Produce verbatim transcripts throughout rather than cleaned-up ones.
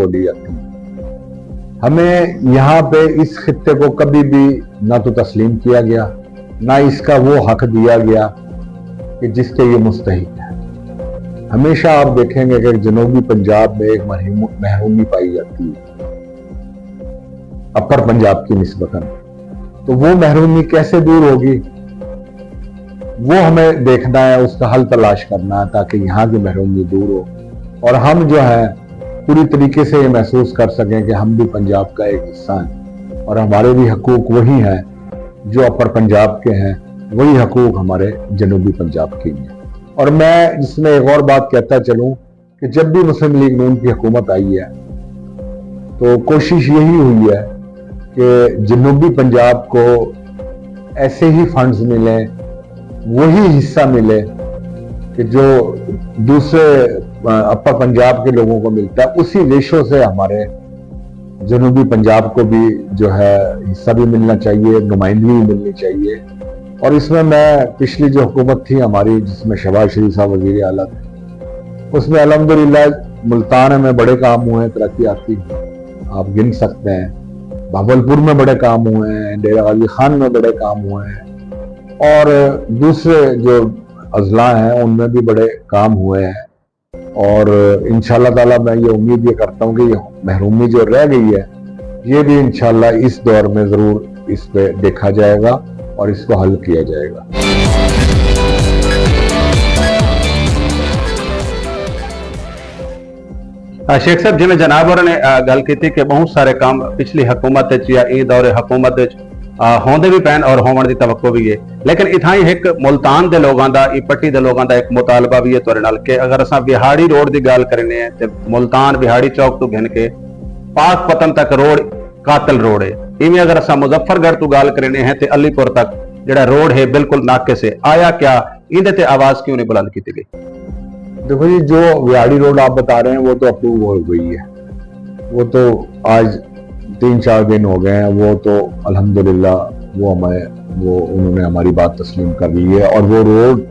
بولی جاتی ہے۔ ہمیں یہاں پہ اس خطے کو کبھی بھی نہ تو تسلیم کیا گیا، نہ اس کا وہ حق دیا گیا کہ جس کے یہ مستحق ہے۔ ہمیشہ آپ دیکھیں گے کہ جنوبی پنجاب میں ایک محروم-، محرومی پائی جاتی ہے اپر پنجاب کی نسبتاً۔ تو وہ محرومی کیسے دور ہوگی، وہ ہمیں دیکھنا ہے، اس کا حل تلاش کرنا ہے تاکہ یہاں کی محرومی دور ہو اور ہم جو ہے پوری طریقے سے یہ محسوس کر سکیں کہ ہم بھی پنجاب کا ایک حصہ ہیں اور ہمارے بھی حقوق وہی ہیں جو اپر پنجاب کے ہیں، وہی حقوق ہمارے جنوبی پنجاب کے بھی ہیں۔ اور میں اس میں ایک اور بات کہتا چلوں کہ جب بھی مسلم لیگ نون کی حکومت آئی ہے تو کوشش یہی ہوئی ہے کہ جنوبی پنجاب کو ایسے ہی فنڈز ملیں، وہی حصہ ملے کہ جو دوسرے، آ، اپر پنجاب کے لوگوں کو ملتا ہے، اسی ریشو سے ہمارے جنوبی پنجاب کو بھی جو ہے حصہ بھی ملنا چاہیے، نمائندگی بھی ملنی چاہیے۔ اور اس میں میں پچھلی جو حکومت تھی ہماری، جس میں شہباز شریف صاحب وزیر اعلیٰ تھے، اس میں الحمدللہ ملتان میں بڑے کام ہوئے ہیں ترقیاتی، آپ گن سکتے ہیں۔ بہاولپور میں بڑے کام ہوئے ہیں، ڈیرہ غازی خان میں بڑے کام ہوئے ہیں، اور دوسرے جو اضلاع ہیں ان میں بھی بڑے کام ہوئے ہیں۔ اور انشاءاللہ تعالیٰ میں یہ امید یہ کرتا ہوں کہ یہ محرومی جو رہ گئی ہے، یہ بھی انشاءاللہ اس دور میں ضرور اس پہ دیکھا جائے گا اور اس کو حل کیا جائے گا۔ آ، شیخ صاحب، جیویں جناب ہوراں نے، آ، گل کیتی کہ بہت سارے کم پچھلی حکومت وچ یا ایں دور حکومت وچ، آ، ہوندے بھی پین اور ہوون دی توقع بھی ہے، لیکن اتھائیں ایک ملتان دے لوگاں دا، ای پٹی دے لوگاں دا ایک مطالبہ بھی ہے تہاڈے نال کہ اگر اساں وہاڑی روڈ دی گل کرنے ہیں تے ملتان وہاڑی چوک تو گھن کے پاک پتن تک روڈ قاتل روڈ ہے۔ ایویں اگر اساں مظفر گڑھ تو گل کرنے ہیں تے علی پور تک جڑا روڈ ہے بالکل ناقص ہے۔ آیا کیا ایندے تے آواز کیوں نہیں بلند کیتی گئی؟ دیکھو جی، جو ویاڑی روڈ آپ بتا رہے ہیں، وہ تو اپروو ہو گئی ہے، وہ تو آج تین چار دن ہو گئے ہیں، وہ تو الحمدللہ وہ ہمیں، وہ انہوں نے ہماری بات تسلیم کر لی ہے، اور وہ روڈ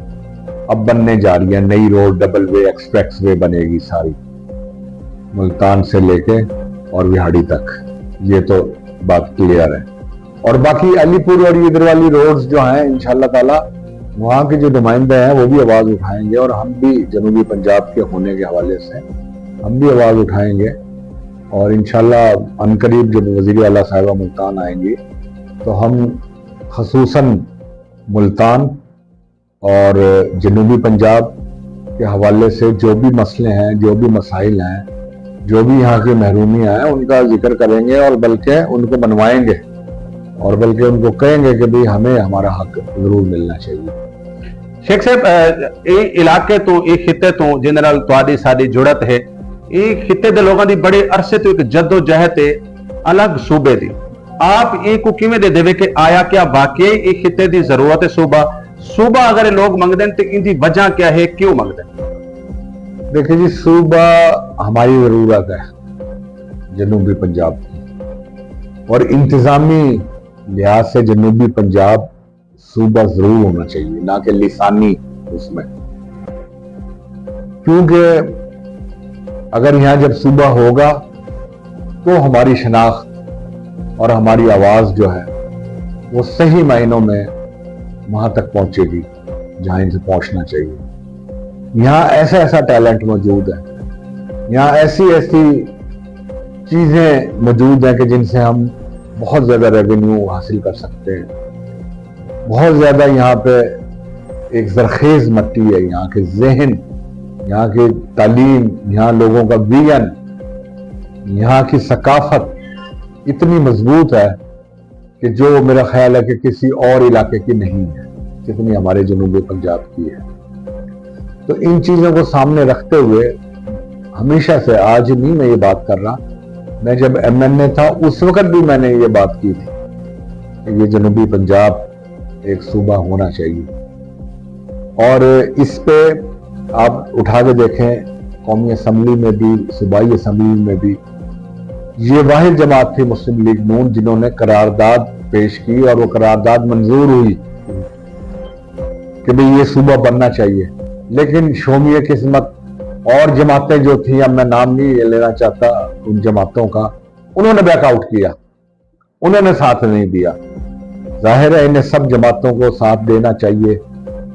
اب بننے جا رہی ہے، نئی روڈ، ڈبل وے، ایکسپریس وے بنے گی ساری، ملتان سے لے کے اور وہاڑی تک، یہ تو بات کلیئر ہے۔ اور باقی علی پور اور ادھر والی روڈز جو ہیں، انشاءاللہ تعالیٰ وہاں کے جو نمائندے ہیں وہ بھی آواز اٹھائیں گے، اور ہم بھی جنوبی پنجاب کے ہونے کے حوالے سے ہم بھی آواز اٹھائیں گے۔ اور انشاءاللہ عنقریب جب وزیر اعلیٰ صاحبہ ملتان آئیں گی تو ہم خصوصاً ملتان اور جنوبی پنجاب کے حوالے سے جو بھی مسئلے ہیں، جو بھی مسائل ہیں، جو بھی یہاں کی محرومیاں ہیں، ان کا ذکر کریں گے اور بلکہ ان کو منوائیں گے اور بلکہ ان کو کہیں گے کہ بھئی، ہمیں ہمارا حق ضرور ملنا چاہیے۔ شیخ صاحب، اے علاقے تو، اے خطے تو جن نال تہاڈی ساڈی جڑت ہے، اے خطے دے لوگاں دی بڑے عرصے تو ایک جدوجہد ہے الگ صوبے دی، آپ اے کو کیویں دے دیوے کہ آیا کیا واقعی اے خطے دی ضرورت ہے صوبہ؟ صوبہ اگر اے لوگ منگدن تے ان دی وجہ کیا ہے، کیوں منگدن؟ دیکھیں جی، صوبہ ہماری ضرورت ہے جنوبی پنجاب کی، اور انتظامی لحاظ سے جنوبی پنجاب صوبہ ضرور ہونا چاہیے، نہ کہ لسانی اس میں، کیونکہ اگر یہاں جب صوبہ ہوگا تو ہماری شناخت اور ہماری آواز جو ہے وہ صحیح معنوں میں وہاں تک پہنچے گی جہاں ان سے پہنچنا چاہیے۔ یہاں ایسا ایسا ٹیلنٹ موجود ہے، یہاں ایسی ایسی چیزیں موجود ہیں کہ جن سے ہم بہت زیادہ ریونیو حاصل کر سکتے ہیں۔ بہت زیادہ یہاں پہ ایک زرخیز مٹی ہے، یہاں کے ذہن، یہاں کی تعلیم، یہاں لوگوں کا ویژن، یہاں کی ثقافت اتنی مضبوط ہے کہ جو میرا خیال ہے کہ کسی اور علاقے کی نہیں ہے، جتنی ہمارے جنوبی پنجاب کی ہے۔ تو ان چیزوں کو سامنے رکھتے ہوئے ہمیشہ سے، آج نہیں میں یہ بات کر رہا، میں جب ایم این اے تھا اس وقت بھی میں نے یہ بات کی تھی کہ یہ جنوبی پنجاب ایک صوبہ ہونا چاہیے۔ اور اس پہ آپ اٹھا کے دیکھیں، قومی اسمبلی میں بھی، صوبائی اسمبلی میں بھی، یہ واحد جماعت تھی مسلم لیگ نون جنہوں نے قرارداد پیش کی اور وہ قرارداد منظور ہوئی کہ بھئی یہ صوبہ بننا چاہیے، لیکن شومیِ قسمت اور جماعتیں جو تھیں، اب میں نام نہیں لینا چاہتا ان جماعتوں کا، انہوں نے بیک آؤٹ کیا، انہوں نے ساتھ نہیں دیا۔ ظاہر ہے انہیں سب جماعتوں کو ساتھ دینا چاہیے،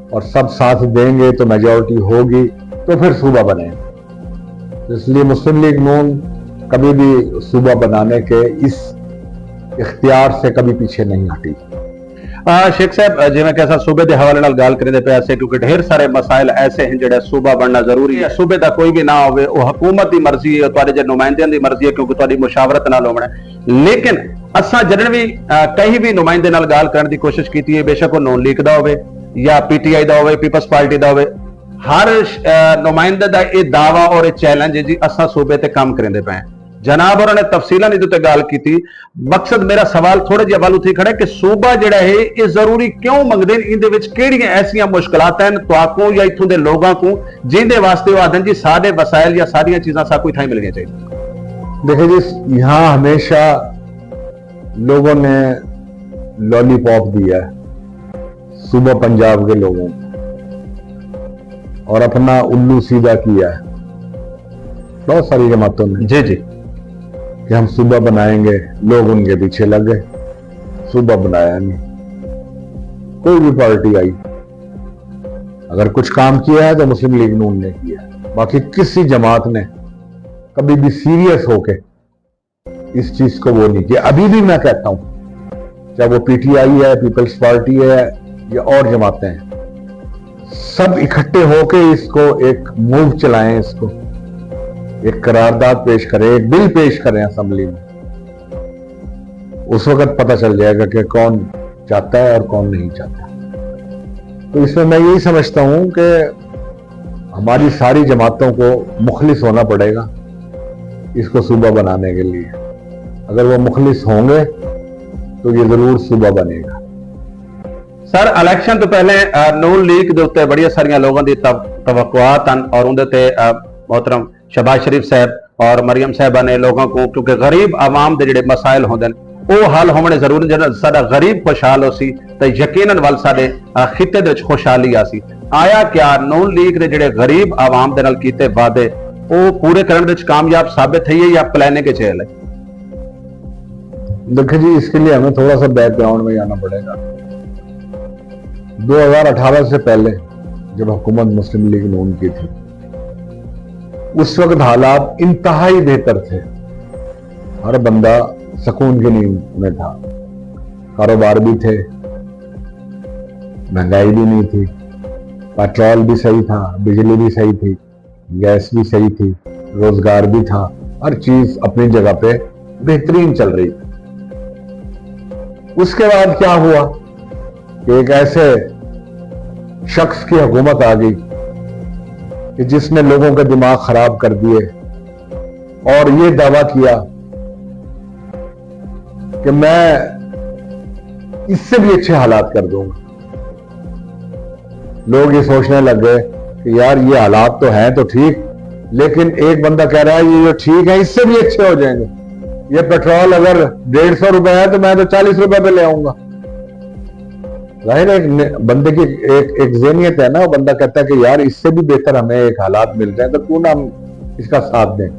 اور سب ساتھ دیں گے تو میجورٹی ہوگی، تو پھر صوبہ بنے۔ اس لیے مسلم لیگ نون کبھی بھی صوبہ بنانے کے اس اختیار سے کبھی پیچھے نہیں ہٹی۔ شیخ صاحب، جیویں کہ اساں صوبے دے حوالے نال گال کریندے پئے ہاسے، کیونکہ ڈھیر سارے مسائل ایسے ہیں جڑے صوبہ بننا ضروری ہے۔ صوبے دا کوئی بھی نہ ہوے، او حکومت دی مرضی ہے، تہاڈے جے نمائندیاں دی مرضی ہے، کیونکہ تہاڈی مشاورت نال ہوونا ہے۔ لیکن اساں جڈن بھی کہیں بھی نمائندے نال گال کرن دی کوشش کیتی ہے، بے شک او نون لیگ دا ہوے یا پی ٹی آئی دا ہوے، پیپلز پارٹی دا ہوے، ہر نمائندے دا اے دعویٰ اور اے چیلنج ہے جی، اساں صوبے تے کم کریندے پئے ہیں۔ جناب ہوراں نے تفصیلاں دی تے گال کیتی۔ مقصد میرا سوال تھوڑا جہا ول اتھے کھڑا ہے کہ صوبہ جڑا ہے، یہ ضروری کیوں منگدے ہیں؟ ایندے وچ کیڑیاں ایسیاں مشکلات ہیں تہاکوں یا اتھوں دے لوگاں کوں، جیندے واسطے وہ آدھن جی سارے وسائل یا ساریاں چیزاں ساکوں اتھاں ہی ملنیاں چاہیے؟ دیکھیں جی، یہاں ہمیشہ لوگوں نے لالی پاپ دیا ہے صوبہ پنجاب کے لوگوں کو، اور اپنا الو سیدھا کیا ہے بہت ساری جماعتوں نے، جی جی۔ کہ ہم صوبہ بنائیں گے، لوگ ان کے پیچھے لگ گئے، صوبہ بنایا نہیں۔ کوئی بھی پارٹی آئی، اگر کچھ کام کیا ہے تو مسلم لیگ نون نے کیا ہے، باقی کسی جماعت نے کبھی بھی سیریس ہو کے اس چیز کو وہ نہیں کیا۔ ابھی بھی میں کہتا ہوں، چاہے وہ پی ٹی آئی ہے، پیپلز پارٹی ہے یا اور جماعتیں ہیں، سب اکٹھے ہو کے اس کو ایک موو چلائیں، اس کو ایک قرارداد پیش کریں، ایک بل پیش کریں اسمبلی میں۔ اس وقت پتہ چل جائے گا کہ کون چاہتا ہے اور کون نہیں چاہتا۔ تو اس میں میں یہی سمجھتا ہوں کہ ہماری ساری جماعتوں کو مخلص ہونا پڑے گا اس کو صوبہ بنانے کے لیے۔ اگر وہ مخلص ہوں گے تو یہ ضرور صوبہ بنے گا۔ سر، الیکشن تو پہلے نون لیگ دے اتے بڑیاں ساریاں لوگوں دی توقعات ہیں اور اندر تے محترم شہباز شریف صاحب اور مریم صاحبہ نے لوگوں کو، کیونکہ غریب عوام دے جڑے مسائل ہوندے ہیں، او حل ہونے ضروری۔ جڑا ساڈا غریب خوشحال ہو سی تے یقیناً ول ساڈے خطے دے وچ خوشحالی آ سی۔ آیا کیا نون لیگ دے جڑے غریب عوام دے نال کیتے وعدے او پورے کرن دے وچ کامیاب ثابت تھئی ہے یا پلاننگ وچ ہے؟ دیکھیں جی، اس کے لیے ہمیں تھوڑا سا بیک گراؤنڈ میں جانا پڑے گا۔ دو ہزار اٹھارہ سے پہلے جب حکومت مسلم لیگ نون کی تھی، اس وقت حالات انتہائی بہتر تھے، ہر بندہ سکون کی نیند میں تھا، کاروبار بھی تھے، مہنگائی بھی نہیں تھی، پیٹرول بھی صحیح تھا، بجلی بھی صحیح تھی، گیس بھی صحیح تھی، روزگار بھی تھا، ہر چیز اپنی جگہ پہ بہترین چل رہی تھی۔ اس کے بعد کیا ہوا کہ ایک ایسے شخص کی حکومت آ گئی کہ جس نے لوگوں کے دماغ خراب کر دیے اور یہ دعویٰ کیا کہ میں اس سے بھی اچھے حالات کر دوں گا۔ لوگ یہ سوچنے لگ گئے کہ یار، یہ حالات تو ہیں تو ٹھیک، لیکن ایک بندہ کہہ رہا ہے یہ جو ٹھیک ہے اس سے بھی اچھے ہو جائیں گے۔ یہ پیٹرول اگر ڈیڑھ سو روپے ہے تو میں تو چالیس روپے پہ لے آؤں گا۔ ظاہر ہے، ایک بندے کی ایک ایک ذہنیت ہے نا، بندہ کہتا ہے کہ یار، اس سے بھی بہتر ہمیں ایک حالات مل جائیں تو کیوں نہ ہم اس کا ساتھ دیں۔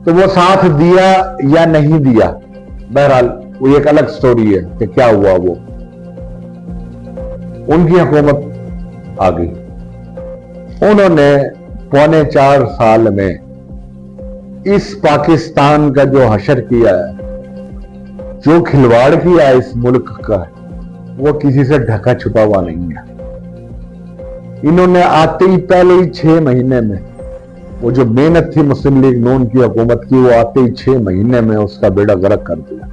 تو وہ ساتھ دیا یا نہیں دیا، بہرحال وہ ایک الگ سٹوری ہے کہ کیا ہوا۔ وہ ان کی حکومت آ گئی، انہوں نے پونے چار سال میں اس پاکستان کا جو حشر کیا ہے، جو کھلواڑ کیا ہے اس ملک کا، وہ کسی سے ڈھکا چھپا ہوا نہیں ہے۔ انہوں نے آتے ہی پہلے ہی چھ مہینے میں وہ جو محنت تھی مسلم لیگ نون کی حکومت کی، وہ آتے ہی چھ مہینے میں اس کا بیڑا غرق کر دیا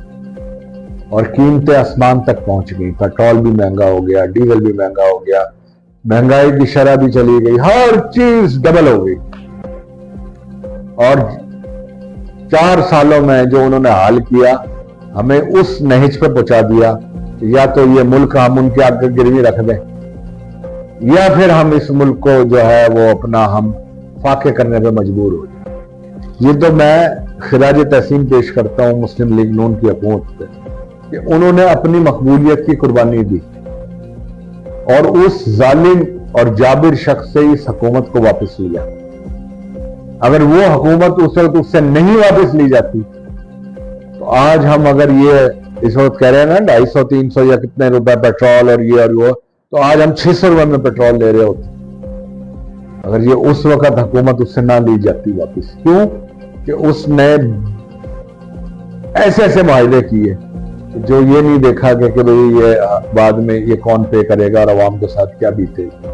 اور قیمتیں آسمان تک پہنچ گئیں۔ پیٹرول بھی مہنگا ہو گیا، ڈیزل بھی مہنگا ہو گیا، مہنگائی کی شرح بھی چلی گئی، ہر چیز ڈبل ہو گئی۔ اور چار سالوں میں جو انہوں نے حال کیا، ہمیں اس نہج پہ پہنچا دیا کہ یا تو یہ ملک ہم ان کے آگے گروی رکھ دیں، یا پھر ہم اس ملک کو جو ہے وہ اپنا ہم فاقے کرنے پہ مجبور ہو جائیں۔ یہ تو میں خراج تحسین پیش کرتا ہوں مسلم لیگ نون کی حکومت پہ کہ انہوں نے اپنی مقبولیت کی قربانی دی اور اس ظالم اور جابر شخص سے اس حکومت کو واپس لیا۔ اگر وہ حکومت اس وقت اس سے نہیں واپس لی جاتی، تو آج ہم اگر یہ اس وقت کہہ رہے ہیں نا، ڈھائی سو، تین سو یا کتنے روپے پیٹرول اور یہ اور وہ، تو آج ہم چھ سو روپے میں پیٹرول لے رہے ہوتے، اگر یہ اس وقت حکومت اس سے نہ لی جاتی واپس۔ کیوں؟ کہ اس نے ایسے ایسے معاہدے کیے کہ جو یہ نہیں دیکھا کہ، کہ بھئی، یہ بعد میں یہ کون پے کرے گا اور عوام کے ساتھ کیا بیتے گی۔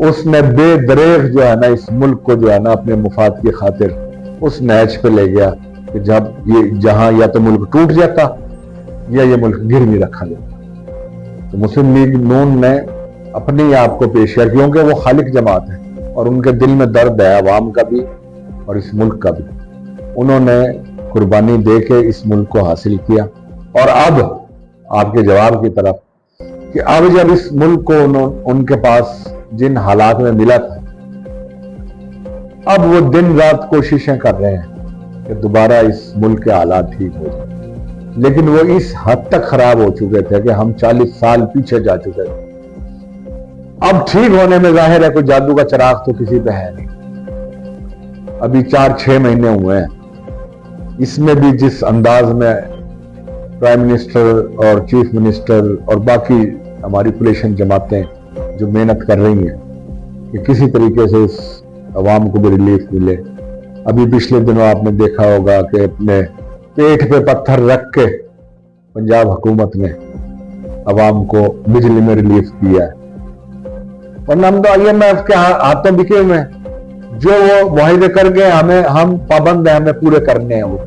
اس نے بے دریغ جو ہے نا، اس ملک کو جو ہے نا، اپنے مفاد کی خاطر اس نیچ پہ لے گیا کہ جب یہ، جہاں یا تو ملک ٹوٹ جاتا یا یہ ملک گروی رکھا جاتا۔ تو مسلم لیگ نون نے اپنے آپ کو پیش کیا، کیونکہ وہ خالق جماعت ہے اور ان کے دل میں درد ہے عوام کا بھی اور اس ملک کا بھی۔ انہوں نے قربانی دے کے اس ملک کو حاصل کیا، اور اب آپ کے جواب کی طرف کہ اب جب اس ملک کو انہوں، ان کے پاس جن حالات میں ملا تھا، اب وہ دن رات کوششیں کر رہے ہیں کہ دوبارہ اس ملک کے حالات ٹھیک ہو جائیں، لیکن وہ اس حد تک خراب ہو چکے تھے کہ ہم چالیس سال پیچھے جا چکے تھے۔ اب ٹھیک ہونے میں ظاہر ہے کوئی جادو کا چراغ تو کسی پہ ہے نہیں۔ ابھی چار چھ مہینے ہوئے ہیں، اس میں بھی جس انداز میں پرائم منسٹر اور چیف منسٹر اور باقی ہماری پولیشن جماعتیں جو محنت کر رہی ہیں کہ کسی طریقے سے اس عوام کو بھی ریلیف ملے۔ ابھی پچھلے دنوں آپ نے دیکھا ہوگا کہ اپنے پیٹ پہ پتھر رکھ کے پنجاب حکومت نے عوام کو بجلی میں ریلیف دیا ہے، ورنہ ہم تو آئی ایم ایف کے ہا-، ہاتھوں بکے ہوئے ہیں۔ جو وہ معاہدے کر گئے، ہمیں، ہم پابند ہیں، ہمیں پورے کرنے ہیں وہ۔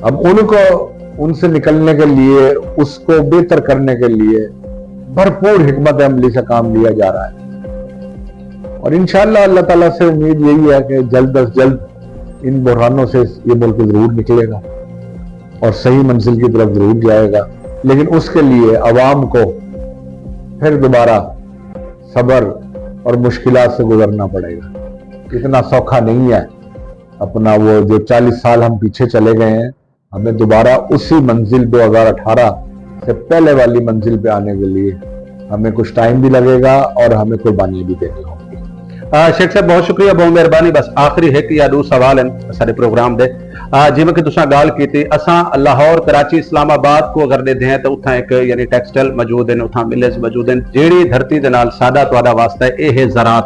اب ان کو، ان سے نکلنے کے لیے، اس کو بہتر کرنے کے لیے بھرپور حکمت عملی سے کام لیا جا رہا ہے، اور انشاءاللہ اللہ تعالیٰ سے امید یہی ہے کہ جلد از جلد ان بحرانوں سے یہ ملک ضرور نکلے گا اور صحیح منزل کی طرف ضرور جائے گا، لیکن اس کے لیے عوام کو پھر دوبارہ صبر اور مشکلات سے گزرنا پڑے گا۔ اتنا سوکھا نہیں ہے اپنا وہ جو چالیس سال ہم پیچھے چلے گئے ہیں، ہمیں دوبارہ اسی منزل، دو ہزار اٹھارہ سے پہلے والی منزل پہ آنے کے لیے ہمیں کچھ ٹائم بھی لگے گا اور ہمیں قربانیاں بھی دینی ہوں گی۔ آ، شیخ صاحب، بہت شکریہ، بہت مہربانی۔ بس آخری ہک یا ݙو سوال ہن سارے پروگرام دے۔ آ، جیویں کہ تساں ڳالھ کیتی، اساں لاہور، کراچی، اسلام آباد کو اگر ݙیدھے ہیں تو اتھاں ایک، یعنی، ٹیکسٹائل موجود ہیں، اتھاں ملز موجود ہیں۔ جیڑھی دھرتی دے نال ساݙا تہاݙا واسطہ ہے، اے ہے زراعت۔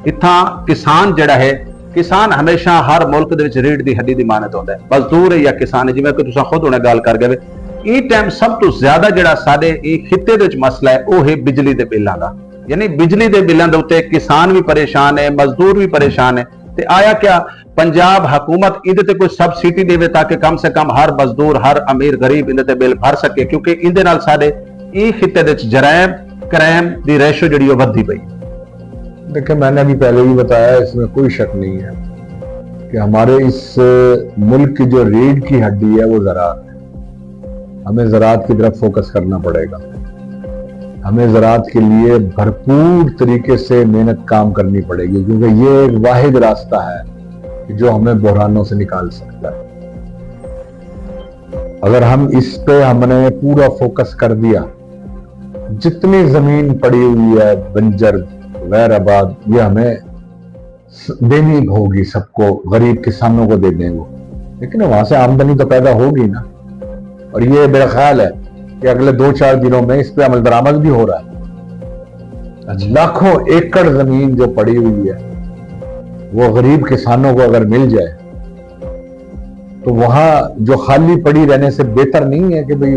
اتھاں کسان جڑا ہے، کسان ہمیشہ ہر ملک دے وچ ریڑھ دی ہڈی دی مانت ہوندا ہے، مزدور ہے یا کسان ہے، جیویں کہ تساں خود ہنے ڳالھ کر گئے۔ ایں ٹائم سب توں زیادہ جڑا ساݙے ایں خطے دے وچ مسئلہ ہے، او ہے بجلی دے بلاں دا۔ یعنی بجلی دے بلاں دے اُتے کسان وی پریشان ہے، مزدور وی پریشان ہے۔ تے آیا کیا پنجاب حکومت ایندے تے کوئی سبسڈی ݙیوے تاکہ کم سے کم ہر مزدور، ہر امیر غریب ایندے تے بل بھر سکے، کیونکہ ایندے نال ساݙے ایں خطے دے وچ جرائم، کرائم دی ریشو جڑی او ودھدی پئی۔ دیکھیں، میں نے ابھی پہلے بھی بتایا، اس میں کوئی شک نہیں ہے کہ ہمارے اس ملک کی جو ریڑھ کی ہڈی ہے، وہ زراعت ہے۔ ہمیں زراعت کی طرف فوکس کرنا پڑے گا۔ ہمیں زراعت کے لیے بھرپور طریقے سے محنت کام کرنی پڑے گی، کیونکہ یہ ایک واحد راستہ ہے کہ جو ہمیں بحرانوں سے نکال سکتا ہے۔ اگر ہم اس پہ، ہم نے پورا فوکس کر دیا، جتنی زمین پڑی ہوئی ہے بنجر، غیر آباد، یہ ہمیں س-، دینی ہوگی سب کو، غریب کسانوں کو دے دیں گے، لیکن وہاں سے آمدنی تو پیدا ہوگی نا۔ اور یہ میرا خیال ہے کہ اگلے دو چار دنوں میں اس پہ عمل درآمد بھی ہو رہا ہے۔ اچھا۔ لاکھوں ایکڑ زمین جو پڑی ہوئی ہے، وہ غریب کسانوں کو اگر مل جائے، تو وہاں جو خالی پڑی رہنے سے بہتر نہیں ہے کہ بھئی